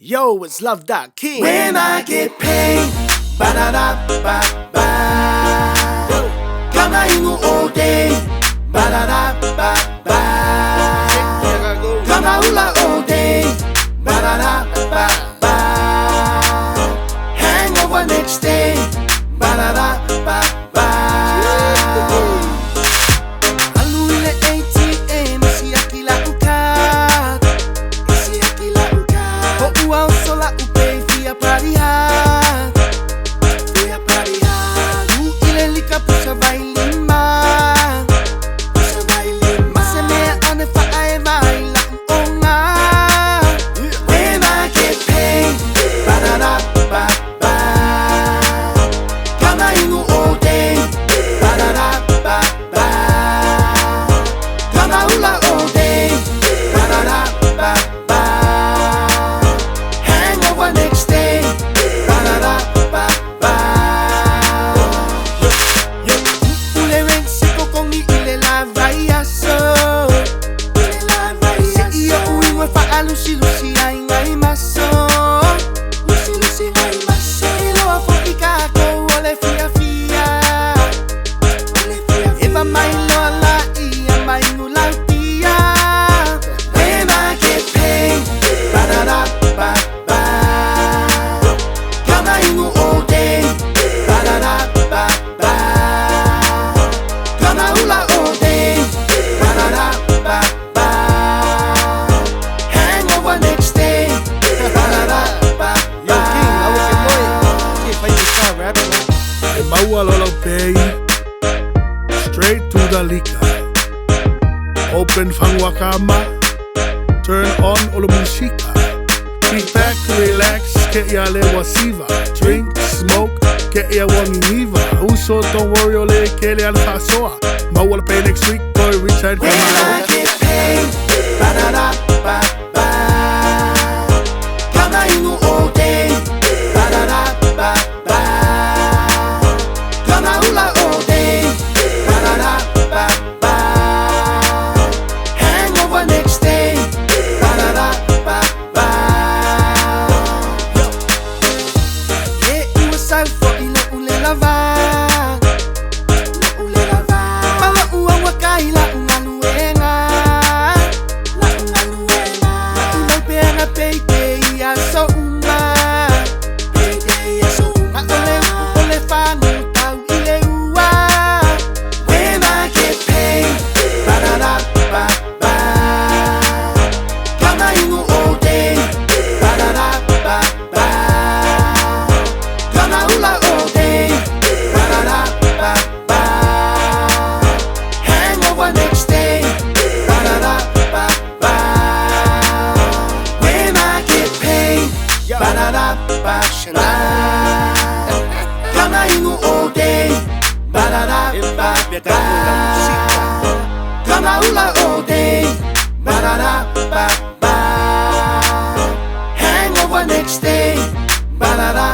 Yo, it's Love Dot King. When I get paid, ba da da ba ba. Kama inu all day, ba da da ba ba. Kama ula all day, ba da da ba ba. Hangover next day, ba da da ba ba. Alu i le ATM, siaki la'u card. Siaki la'u card. Ho'ua oso la'u pay fia party hard. Fia party hard. U i le lika pusa vai lima. Pusa vai lima. Ma se mea ane fa'aeva ai la'u oga. When I get paid, ba da da ba ba. Kama inu all day, ba da da ba ba. Kama ula all day, ba da da ba ba. Hangover next day, ba da da ba ba. Ule rent se kokongi i le la vai aso. Se ia uigo e fa'alusilusi ai ngai maso. Lusilusi ngai maso. Iloa fo'i kākou o le fiafia. E mai loa la'ia mai gulautia. When I get paid, ba da da ba ba. Kama inu all day, ba da da ba ba. Kama ula all day, ba da da ba ba. Hangover next day, ba da da ba Yo, King, ba. aua ke moe. Ke fai le sa rap. E maua loa lau pay, straight to the liquor. Open faguakama, turn on o le musika. Kick back, relax, ke ia le wasiva. Drink, smoke, ke ia wanginiva. Uso, don't worry, o le kele al fa'asoa. Maua le pay next week, boy, Richard When I Kamau. get paid, ba da da ba ba. Kama inu all day, ba da da ba ba. Kama ula all day, ba da da ba ba. Hangover next day, ba da da ba ba. Ye ua sau fo'i lo'u le lava. Lo'u le lava. Ma lo'u auakai la'u galuega. La'u galuega. La'u mau peaga payday ia so uma. Payday ia so uma. Ma o le upu o le fagu tau i le ua. When I get paid, ba da da ba ba. Kama inu all day, ba da da ba ba. Kama ula all day, ba da da ba ba. Hangover next day, ba da da ba ba. When I get paid, ba da da ba ba. Kama inu all day, ba da da ba ba. Kama ula all day, ba da da ba ba. Hangover next day, ba da da.